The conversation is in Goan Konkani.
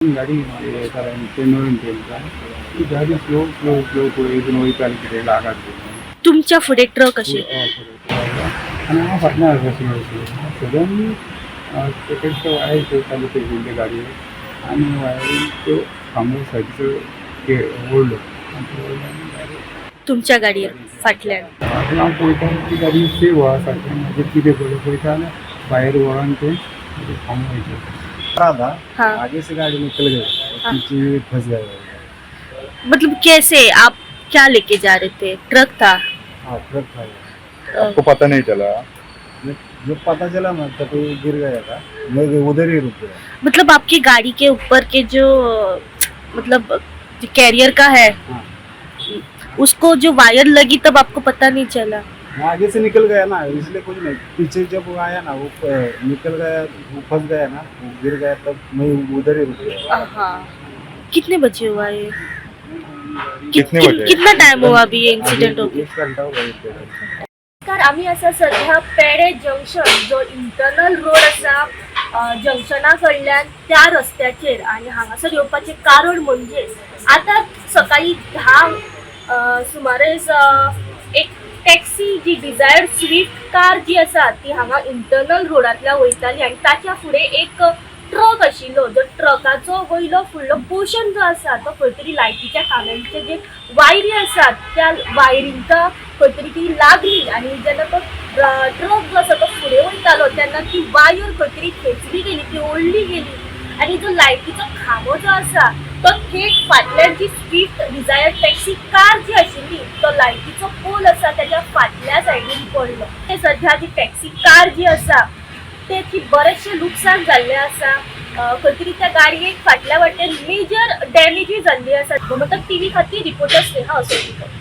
गाडी कारण ते नवीन ट्रेन ती गाडी स्लो स्लो स्लो फुडें इतून वयताली कितें लागात तुमच्या फुडें ट्रक अशी आनी हांव फाटल्यान आसलो स्लो स्लो सडनली तेकडचे वायर चलताले ते गाडयेक आनी वायरीन त्यो खांबो सायडीचो ते ओडलो आनी तो ओडलो आनी डायरेक्ट तुमच्या गाडयेर फाटल्यान. आतां हांव पळयता ती गाडी सेव आसा सारकें. मागीर कितें पळय पळयता जाल्यार वायर वळोन ते खांबो वयता. रहा था. आगे से गाड़ी निकल गई और पीछे फंस गया। मतलब कैसे, आप क्या लेके जा रहे थे? ट्रक था? हाँ, ट्रक था वो। आपको पता नहीं चला? जो पता चला ना, तब वो गिर गया था। मैं उधर ही रुक गया। मतलब आपकी गाड़ी के ऊपर के जो, मतलब जो कैरियर का है, उसको जो वायर लगी, तब आपको पता नहीं चला? मैं आगे से निकल गया ना, इसलिए कुछ नहीं। पीछे जब वो आया ना, वो निकल गया, वो फंस गया ना, वो गिर गया, तब मैं उधर ही रुक गया। हाँ, कितने बजे हुआ ये? कितने बजे? कितना टाइम हुआ अभी ये इंसिडेंट हो अभी गया? एक घंटा हो गया इतने। नमस्कार, आमी आसा सध्या पेडे जंक्शन, जो इंटरनल रोड आसा जंक्शना कडल्यान त्या रस्त्याचेर. आनी हांगासर येवपाचें कारण म्हणजे आतां सकाळी 10 सुमारेस एक टॅक्सी जी डिझायर स्विफ्ट कार जी आसा ती हांगा इंटरनल रोडांतल्यान वयताली आनी ताच्या फुडें एक ट्रक आशिल्लो, जो ट्रकाचो वयलो फुडलो पोर्शन जो आसा तो खंय तरी लायटीच्या खांब्यांचे जे वायरी आसात त्या वायरींका खंय तरी ती लागली आनी जेन्ना तो ट्रक जो आसा तो फुडें वयतालो तेन्ना ती वायर खंय तरी खेचली गेली, ती ओडली गेली आनी जो लायटीचो खांबो जो आसा तो थेट फाटल्यान जी स्विफ्ट डिझायर टॅक्सी कार जी आशिल्ली तो लायटीचो पोल आसा त्याच्या फाटल्या सायडीन पडलो. ते सध्या जी टॅक्सी कार जी आसा तेची बरेचशें लुकसाण जाल्लें आसा. खंय तरी त्या गाडयेक फाटल्या वाटेन मेजर डॅमेजूय जाल्ली आसा. गोमंतक टीव्ही खातीर रिपोर्टर स्नेहा असोलीकर.